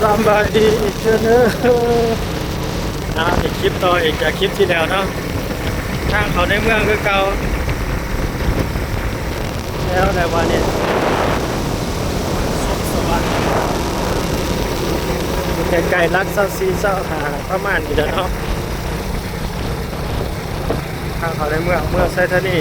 ສຳບາຍດີອີກເທື່ອໜຶ່ງ. ເອົາ ນີ້ຄລິບຕໍ່ອີກຈາກຄລິບທີ່ແລ້ວເນາະ, ທາງເຂົ້າໃນເມືອງຄືເກົ່າ. ແລ້ວແຫຼະວ່ານີ້ ສຸກສະຫວັດ ຢູ່ໃກ້ໆຫຼັກຊາວສີ່ ຊາວຫ້າ ປະມານນີ້ແຫຼະເນາະ. ທາງເຂົ້າໃນເມືອງ ເມືອງໄຊທານີ.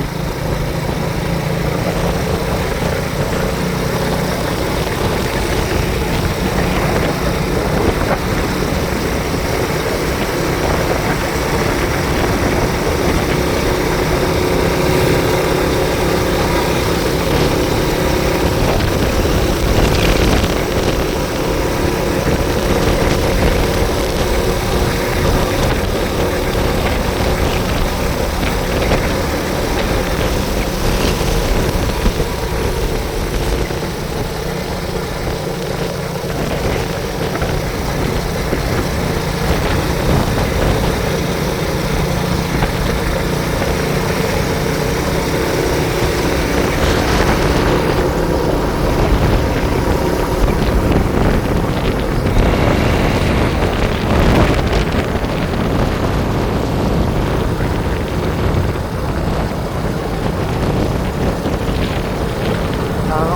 ເອົາ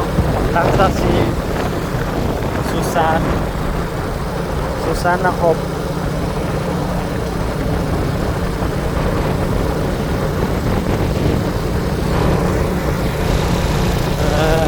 ຫຼັງຈາກທີ່ສຸສານ ສຸສານນະຄົບ ເອີ.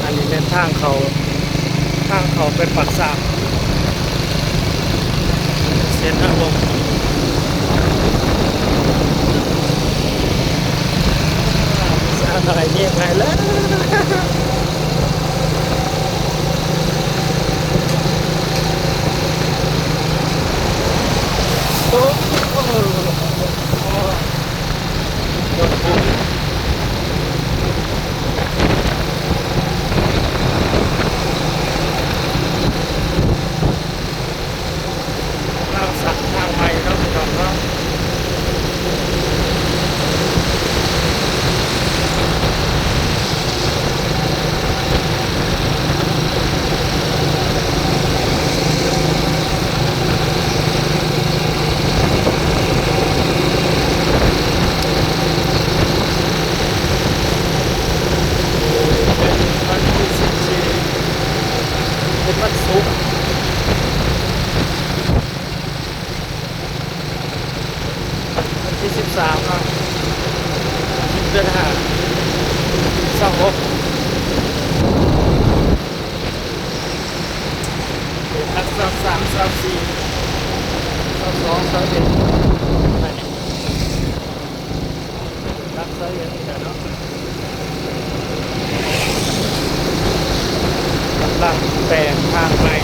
ອັນນີ້ແມ່ນທາງເຂົ້າ ທາງເຂົ້າໄປປາກຊາຍ ເສັ້ນທາງລົງ ສາວນ້ອຍເນບໃຫ້ເລີຍ. ໂອ້ໂຫ ທາງສັນທາງໃໝ່ເນາະ ພີ່ນ້ອງເນາະ. ເປັນວັນທີສິບສີ່ ເປັນວັນສຸກ ວັນທີສິບສາມເນາະ ເດືອນຫ້າ ຊາວຫົກ ຫຼັກຊາວສາມ ຊາວສີ່ ຊາວສອງ ຊາວເອັດ ຫຼັກຊາວເອັດນີ້ແຫຼະເນາະ. ກຳລັງແປງທາງໃໝ່